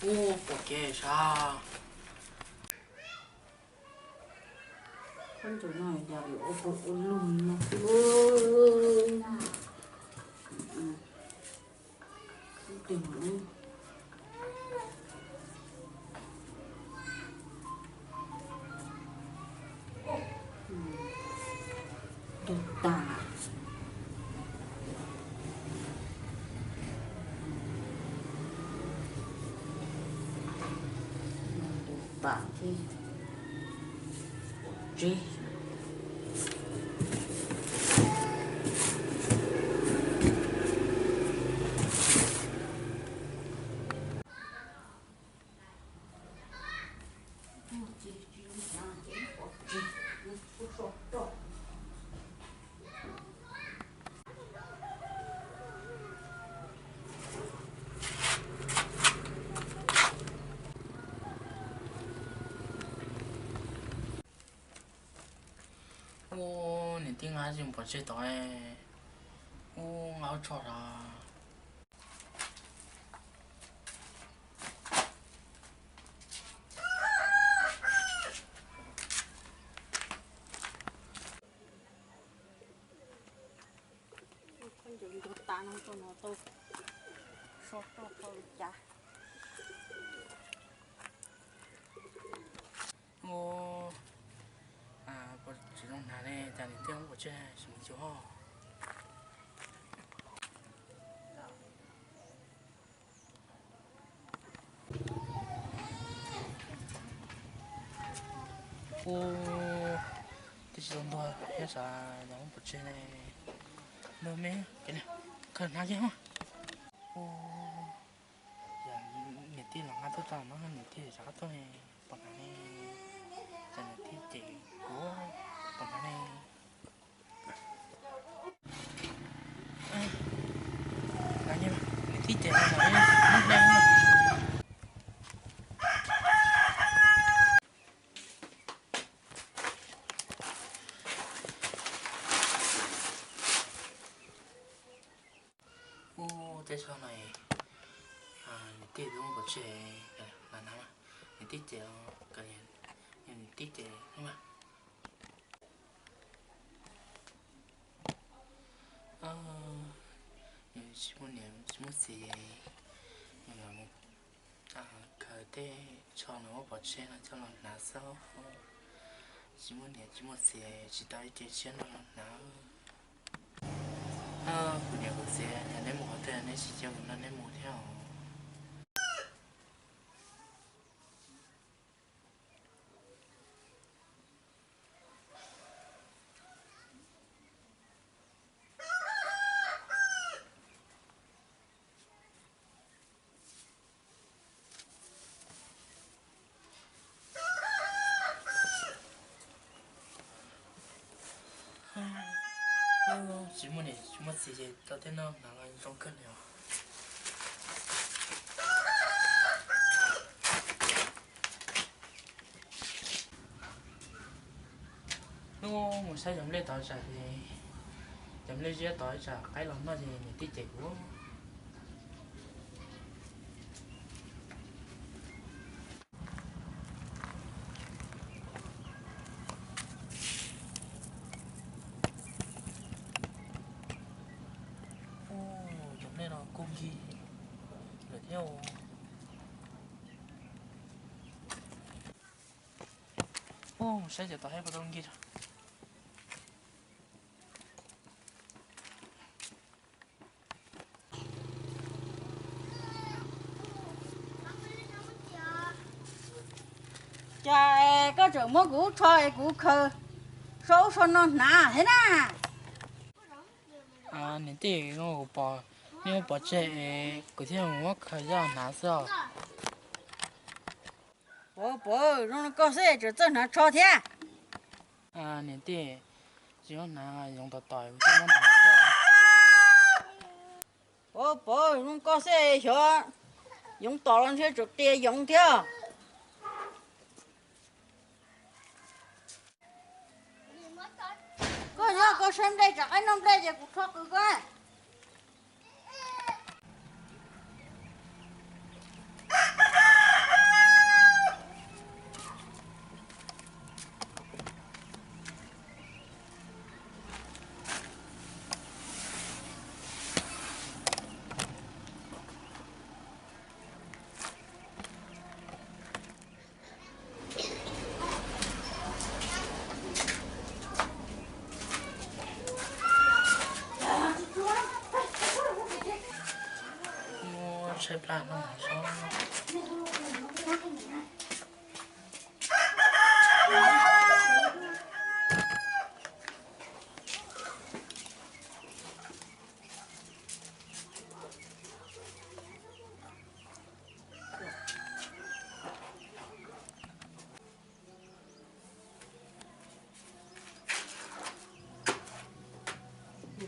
Ua pom kev sas. Ua lug no. Tus tas. Tus tas thiab. Tsev. Ua niam tij nqa tsis pom tseg tod. Ua nqa ua tsho rau. Khaub ncaws ntuag tas no rau no tau so rau hauv li cas. Ua, puas tsis zoo hnav ne, cas niam tij ua pov tseg tsis mus cuag. Ua, twb tsis tau ntuag thiab sas, yog ua pov tseg ne. Ntuag me, khaws hnav kiag. Ua, niam tij los nqa tuaj rau no, niam tij rov qab tuaj ne, pom hnav ne. Cas niam tij cem kuv pom hnav ne. Niam tij cem no mas muab hle no. Ub, tej tsho no, niam tij twb muab pov tseg, niam tij cem, niam tij cem mas. Tsis muaj niam tsis muaj txiv, khaws tej tsho no muab pov tseg no coj los hnav xwb. Tsis muaj niam tsis muaj txiv, tsis tau ib ce tshiab no los hnav. Kuv niam kuv txiv, yog neb mus qhov twg neb tsis cia kuv nrog neb mus thiab os. Tsis muaj niam tsis muaj txiv ces tau tej no hnav los zoo kawg li os. Hnub mus saib cov nplej tod tsam, cov nplej ziab tod tsam qaib los noj ces niam tij cem kuv. Cov nplej no kub nkig lawm thiab. Ub, saib cov tod saib puas tau nkig. Cas koj tseem muab kuv tsho es kuv khaws so ub so no hnav thiab na? Niam tij, kuv pom nej muab pov tseg es kuv thiaj muab khaws coj hnav xwb os. Puav puav, zoo li koj xwb tseem txawj hnav tsho thiab. Niam tij, tsis muab hnav, yoov tom tom kuv thiaj muab hnav xwb. Puav puav, zoo li koj xwb xyov yoov tom los ntshe tseem qias yoov thiab. Koj nyob koj saib nplej, tsam qaib noj nplej ces kuv rho qws koj. Tshaib plab no.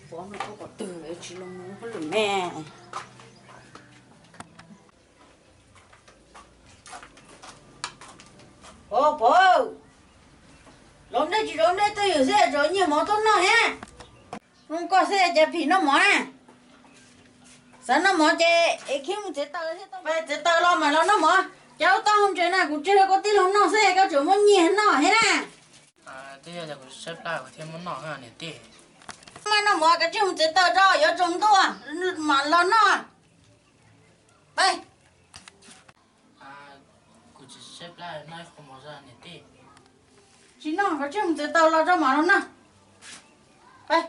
Pov no koj pov twg tsis los mus hauj lwm me. Pov, pov, los nplej tsis los nplej twj ywm xwb tseem nyiag mov tuaj noj thiab. Zoo koj xwb cas phim noj mov na. Xav noj mov ces es khib mus txiav taws, txiav taws los mam los noj mov. Cas ua tau ntses na kuv tsis hais koj tij laug noj xwb koj tseem muab nyiag noj thiab na. Twb yog kuv tshaib plab kuv thiaj muab noj niam tij. Mas noj mov kav tsij mus txiav taws tso yuav tsaus ntuj mam los noj. Peb. Kuv tsis tshaib plab noj ib qho mov niam tij. Tsis noj kav tsij mus txiav taws los tso mam los noj. Peb.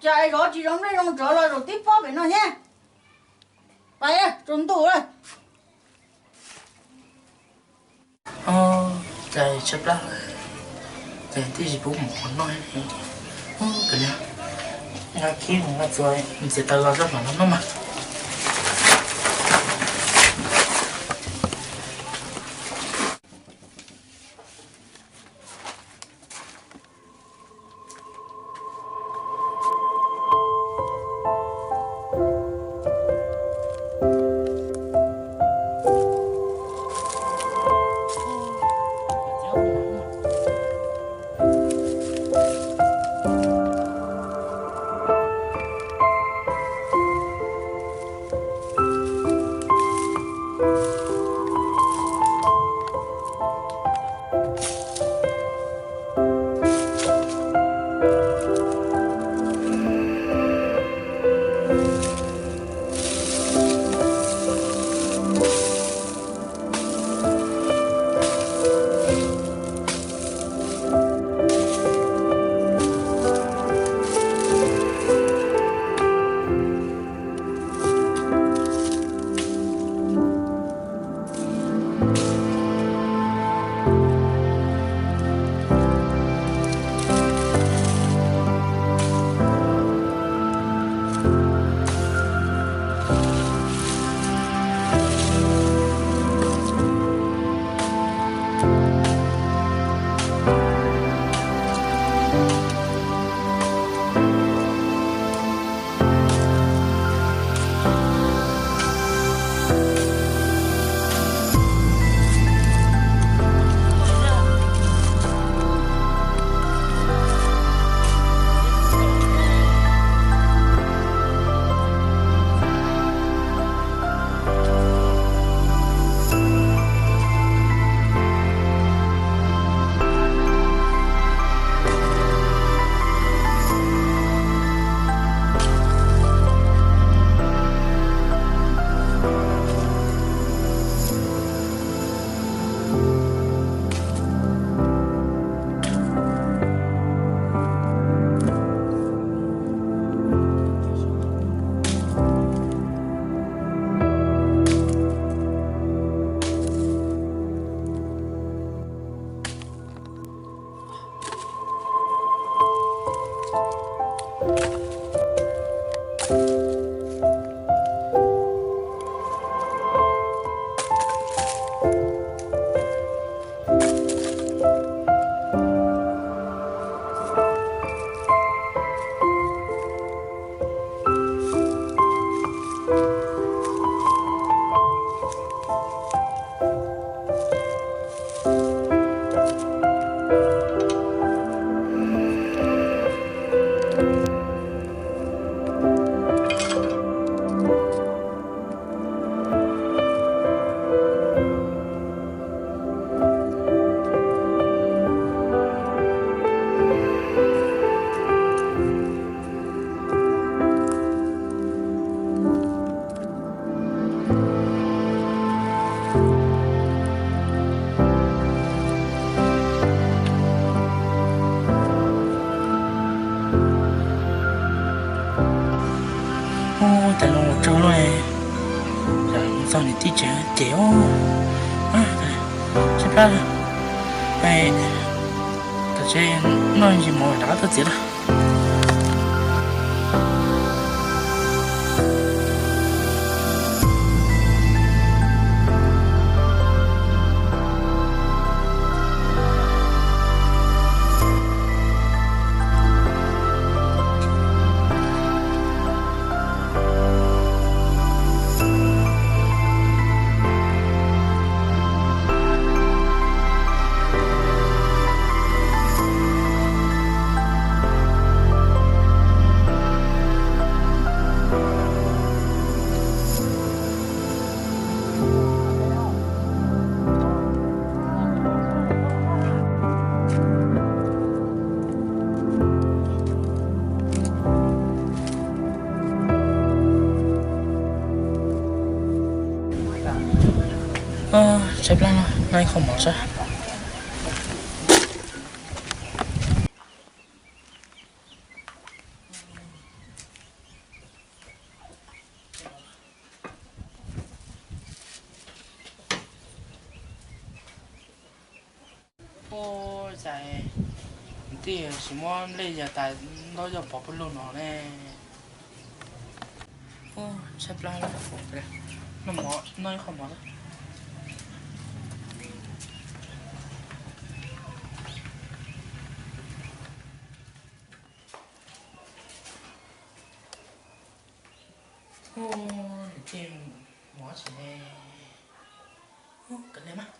Cas es zov tsis zoo nplej zoo tsov los zaum tib pob pem no thiab. Peb, tsaus ntuj lawm. Cas tshaib plab, cas twb tsis pub mov noj. Ub, kawg li, nqa khib mus nqa txuas mus txiav taws los tso mam los noj mas. Ub, cas no mus tsaug lawm, cas Txog niam tij tsev ces, o, tshaib plab, tam sim noj ntsis mov rov qab tuaj txiav lawm. Tshaib plab no, noj ib qho mov saib. Ua cas tij tsis muab nplej ya tas ntaub yog pov pawg lug no ne? Tshaib plab, noj ib qho mov. Ua, niam tij mus tsev ne. Kav liam mas.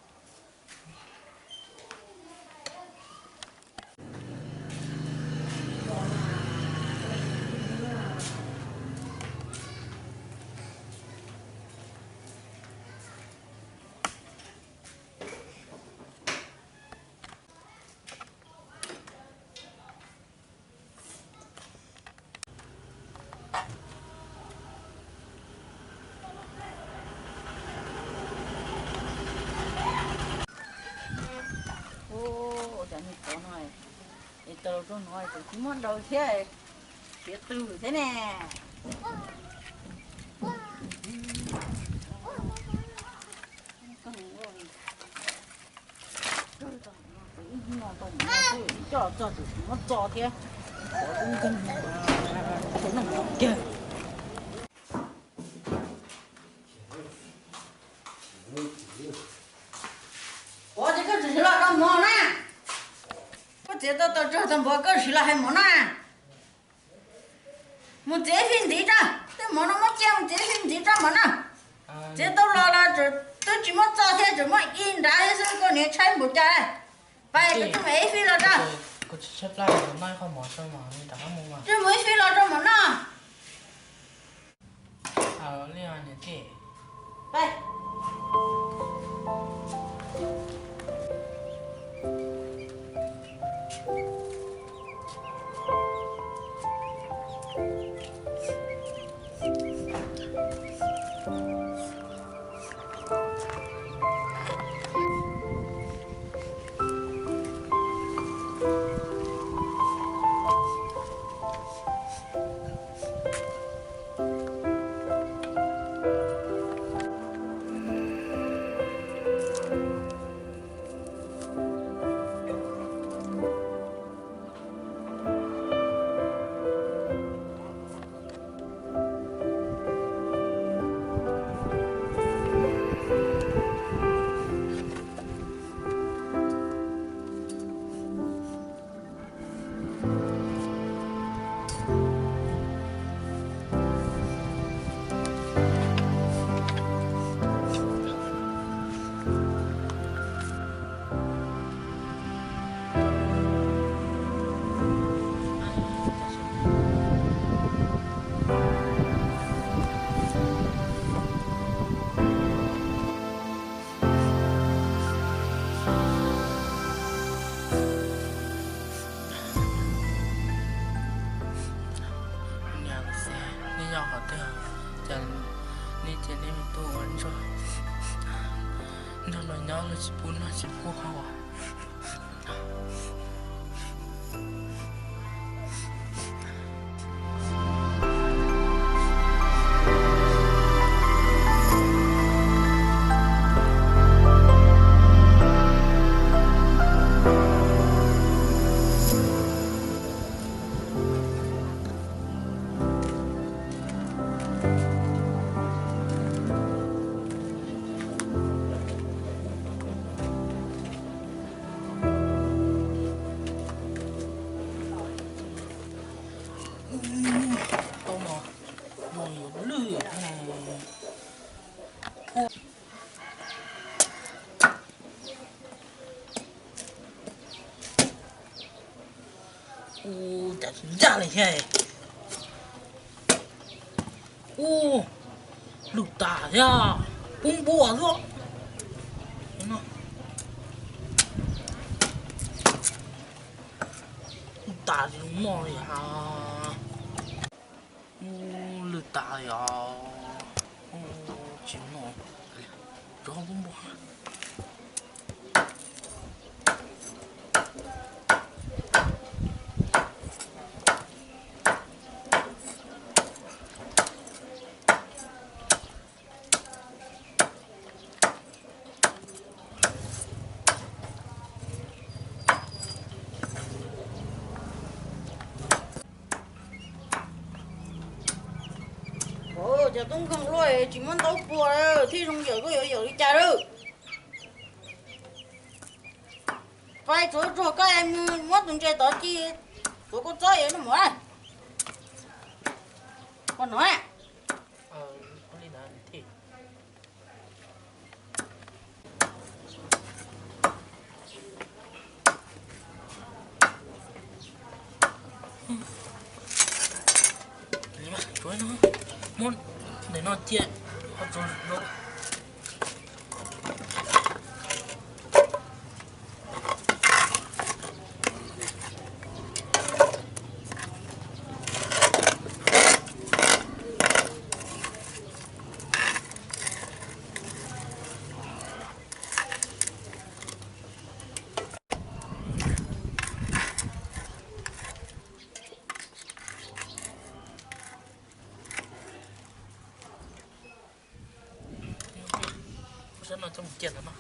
Ua, ua cas niag tsov no es tau los rau no tseem tsis muab ntaus thiab, khiav qw thiab ne. Coj txog tseem tsis muab txo thiab. Ua ces koj tsis los rau mov na. Koj txiav tau tau tsawg tau npaum koj sim los hais mov na. Mus txiav ib fij ntxiv tso, tej mov no muab cia mus txiav ib fij ntxiv tso mov no. Txiav tau los los twb tsis muab txo thiab, tseem muab ib nrad thiab xwb, koj niag tshaib npaum cas. Pais, koj tsij mus ib fij los tso. Tsij mus ib fij los rau mov noj. Niam, nej nyob qhov twg? Cas nej cia nej me tub ua ntsoj nrog luag nyob luag tsis pub noj tsis pub haus? thiab. Ub, lwj tas thiab, pub npua xwb. Lwj tas tsis zoo noj li os. Ub, lwj tas li os. Ub, tsis noj, tso pub npua. Ua cas tub nkeeg luaj tsis muab ntaub pua thiab, zoo yawm koj yuav yawm li cas lawm? Pais tsuav tsuag koj muab tus ntses tod ci, tsuav kua txob yuav noj mov. Ua no. Muab ntawm no cia, ho tso. Sab no coj mus cia ntawm no.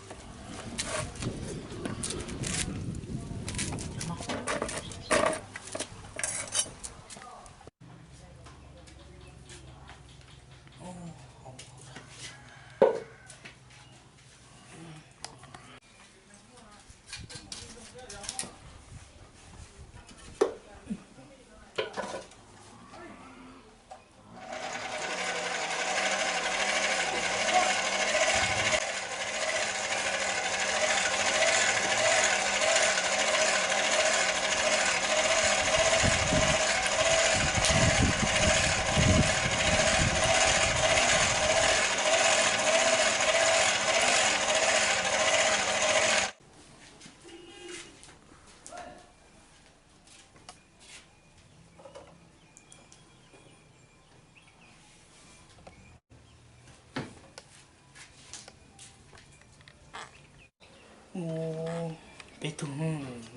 Ub, peb tug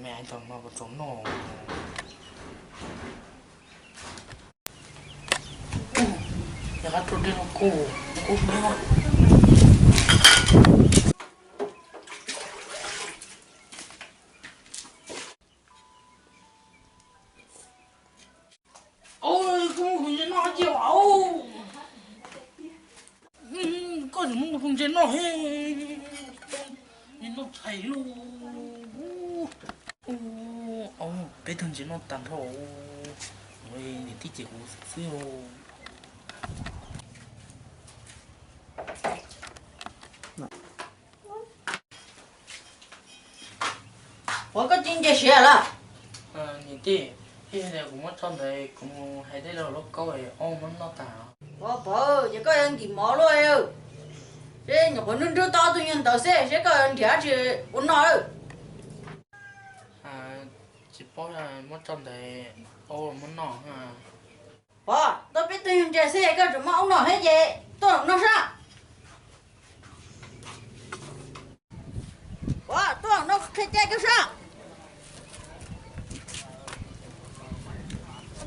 me ais ntawm no puas txaus noj? Yog qab rau dej no kuj, kuj nyob. Koj muab tus ntses noj cia as. Koj tseem muab tus ntses noj, noj txhais lug. Peb tug ntses noj tag nrho. Niam tij ces kuv xwb. Ua koj tsis ntse siav lawm. Niam tij, kuv muab tso ntawd kuv mus hais tej laug lub kaub ob muab noj tag. Pov, ces koj yuav nkim mov luaj. Seb nyuam qhuav nrub nrub tau ob tug nyuag ntawd xwb, seb koj yuav nrhiav dab tsi ua noj lawm. Tsis paub, muab tso ntawd ob muab noj. Pov, tau peb tug nyuag ntses xwb koj tseem muab ob noj thiab ces tuaj noj sab. Pov, tuaj no qhia caij koj sab.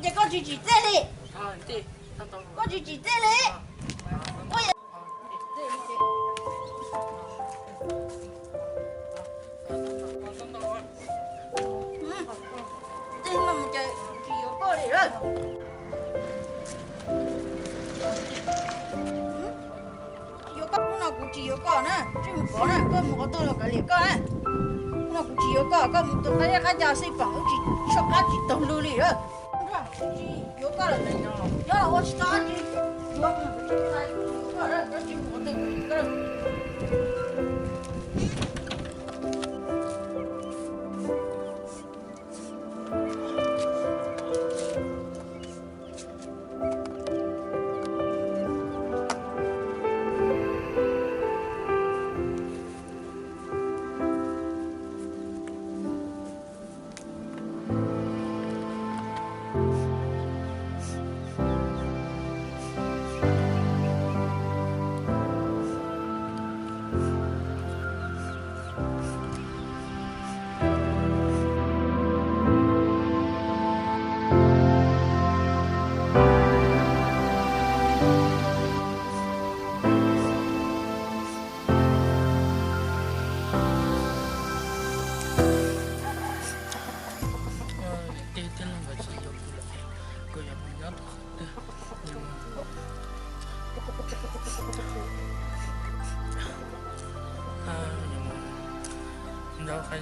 Ces koj tsis tsim txej li. Koj tsis tsim txej li. Tej no mus ces tsis yuav koj li lawm. Tsis yuav koj, hnub no kuv tsis yuav koj na, tsis mus kov na, koj mus qhov twg los kav liam koj na. Hnub no kuv tsis yuav koj, koj mus tus qab zej qab cag xij pam wb tsis soj qab tsis taug lw li lawm. Tsis yuav koj lawm, nyob los ua tsis tau dab tsi. Yuav, kuv tsis yuav koj lawm, koj tsis mus qhov twg kav liam koj lawm.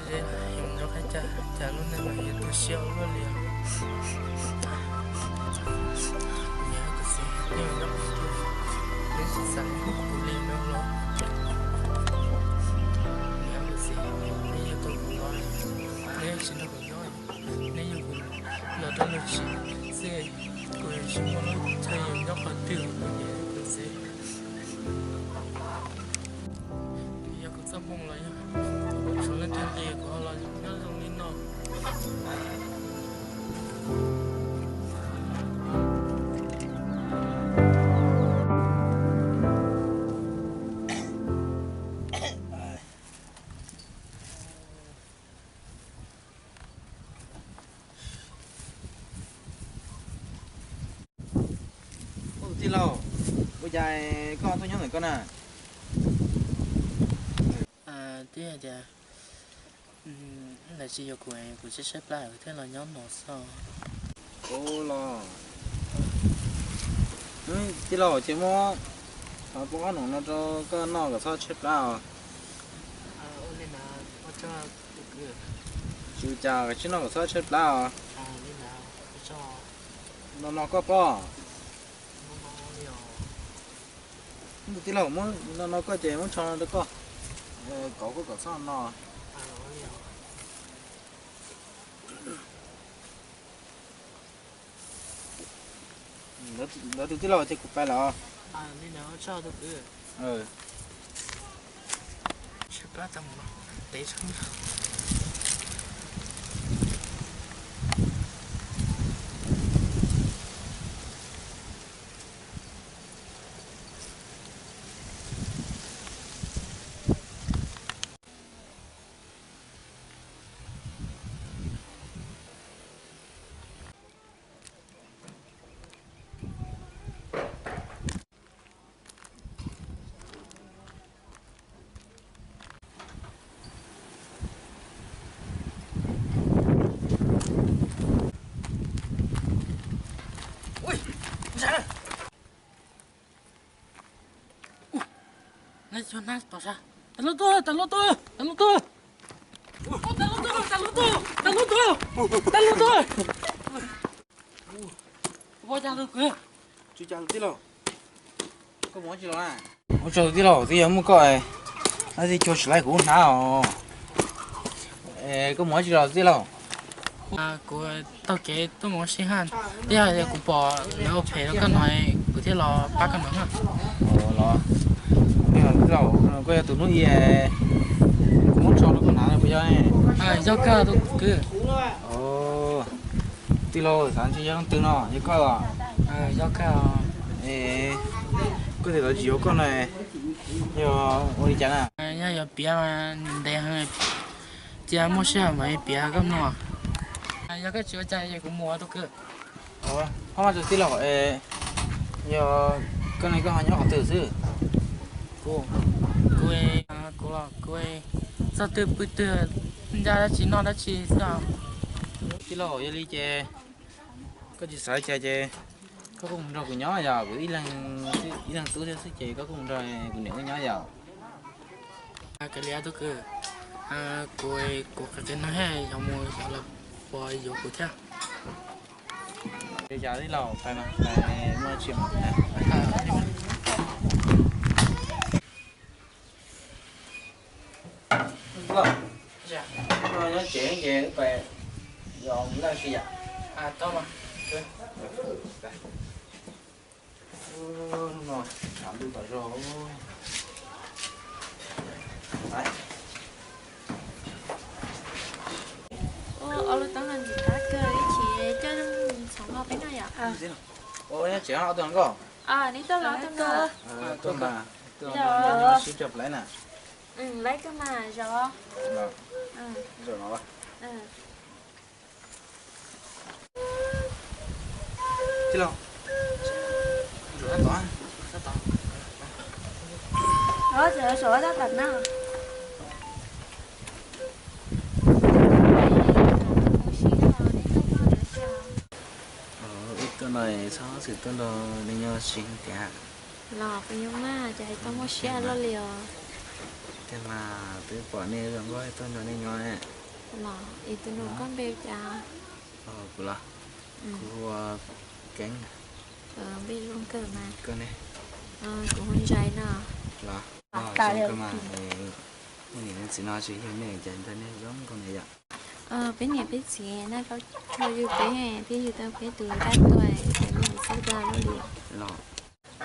Yus nco qab cas cas lub neej mas yus tu siab ua luaj li os. Niam kuv txiv, nej nyob qhov twg, neb tsis xav hlub kuv li no los? Niam kuv txiv, neb yuav tau kuv los, neb tsis nrog kuv nyob, neb yuav kuv los rau lwm tsev xwb, kuv yuav tsis muaj lub chaw yus nyob qhov twg os niam kuv txiv. Yog kuv txoj hmoo los yog kuv tshuav leej twg li kuv ho los nyob zoo li no. Ub, tij laug, ua cas koj tuaj nyob ntawm ko na? Twb hais tias lawv tsis yuav kuv, kuv tshaib tshaib plab kuv thiaj los nyob no xwb. Ub los, tij laug, ces muab poob qab noom no rau koj noj kom txhob tshaib plab os. Tsis ua cas, koj tsis noj kom txhob tshaib plab os. No no koj pob. Tij laug, muab no no koj ces muab tsho no rau koj, kov koj kom txhob no. Ntawd tus tij laug ces kuv pais lawm os. Ua, nab tom sab. Tas lub tuaj, tas lub tuaj, tas lub tuaj. Tas lub tuaj, tas lub tuaj, tas lub tuaj, tas lub tuaj. Ua cas tus kwv? Tsis cas tus tij laug. Koj mus ua tsi los na? Ua tsaug tus tij laug, twb yog muaj koj, tab sis cuag tsis laib kuv hnab os. Koj mus ua tsi los tij laug? Kuv taug kev tuaj mus ua si haj, twb yog kuv pom lawv ua phem rau koj no, kuv thiaj los pab koj no na. Los, tij laug, koj yog tus hnub ib kuv muab tso rau koj hnav puas yog? Yog kawg tus kwv. Tij laug, xav ntshe yog leej twg no, yog koj los? Yog kawg. Koj tias lawv tsis yuav koj no, yog ua li cas na? Yog yuav piav mas ntev heev, cia muaj sij hawm mam piav koj mloog. Yog koj tsis ua cas es kuv mus tus kwv. Ho mas tus tij laug, yog koj ne koj ho nyob qhov twg xwb? Kuv, kuv, kuv los kuv txog twg pw twg, ncaj dab tsi noj dab tsi xwb. Tij laug, yog li ces koj tsis xav li cas ces koj kuj mus nrog kuv nyob yom, kuv ib leeg, ib leeg tub thiab xwb ces koj kuj mus nrog kuv niam wb nyob yom. Kav liam tus kwv, kuv, kuv qhia qhia no haj yog mus yog lawv puas yuav kuv thiab. Li cas tij laug, pais mas, pais muaj tsi mas. Nyob tsev ces pais yos laj si yam. Ua, ob lub toob no ntxim qab kawg, ib chim coj txhoov noj peb noj yom. Ua, nyob tsev ob tug nkauj. Neb tuaj los tuaj noj. Tuaj mas, tuaj noj sib coj plaub na. Laib kawg mas zov. Tij laug, wb tuaj no txhob xwm tuaj nrog nej nyob sib tiag. Los peb nyob mas cas hais tau muaj siab luaj li os. Tiag mas, twb pom nej zoo nkauj tuaj nrog nej nyob. Los, es tus nus koj npe ua cas? Kuv los, kuv hu ua Keeb. Npe zoo kawg mas. Koj ne? Kuv hu Ntsais no. Los, zoo kawg mas. Niam txiv no tsis yog nej cas ntawd nej zoo nkauj na yom? Peb niam peb txiv na, koj yug peb, peb yug tau peb tus dab tuag, ces peb niam txiv tau luaj li. Los,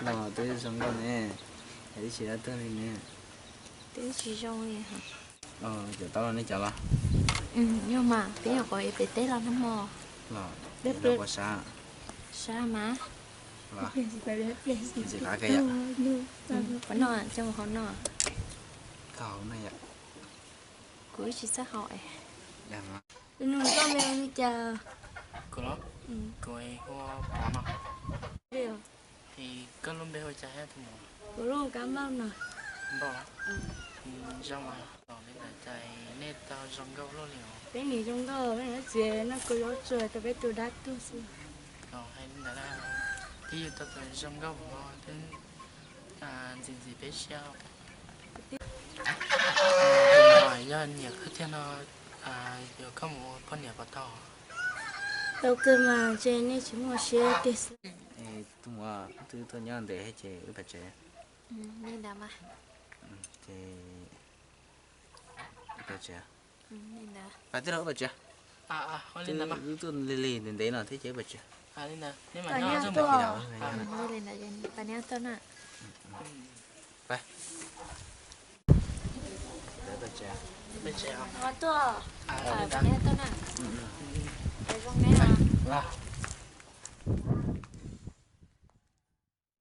los twb zoo nkauj ne, es twb tsis dab tuag li ne. Twb tsis zoo li. Cov tau los nej cov los? Yog mas, peb nyuam qhuav pem teb los no mog. Los, peb los puas sab? Sab mas. Los, ntxim qab kawg yom. Puas noj, coj mus hau noj. Koj hau noj yom. Kuv tsis txawj hau es. Dag mas. Tus nus koj npe hu li cas? Kuv los, kuv hu ua Pov no. Es koj lub npe hu cas thiab tus muam? Kuv lub Kab Npauj no. Npauj los? Zoo mas, los li ntawd cas nej tau zoo nkauj luaj li os. Peb nim zoo nkauj, peb niam txiv no kuj yuav tsum tau peb tus dab tuag xwb. Los hais li ntawd, twb yug tau tus zoo nkauj no twb ntxim ntxim peb siab. Tus muam yog niam koj tiag no, yuav koj mus ua poj niam puas tau? Tau kawg mas, ntshe nej tsis muaj siab tiag xwb. Tus muam, twb tuaj nyob ntev thiab ces wb pais tsev. Li ntawd mas. Ces wb pais tsev. Pais tij laug, wb pais tsev. Twb tuaj lig lig ntev ntev no thiab ces wb pais tsev. Pais neb tuaj na. Pais. Tuaj. Pais neb tuaj na. Zoo ne.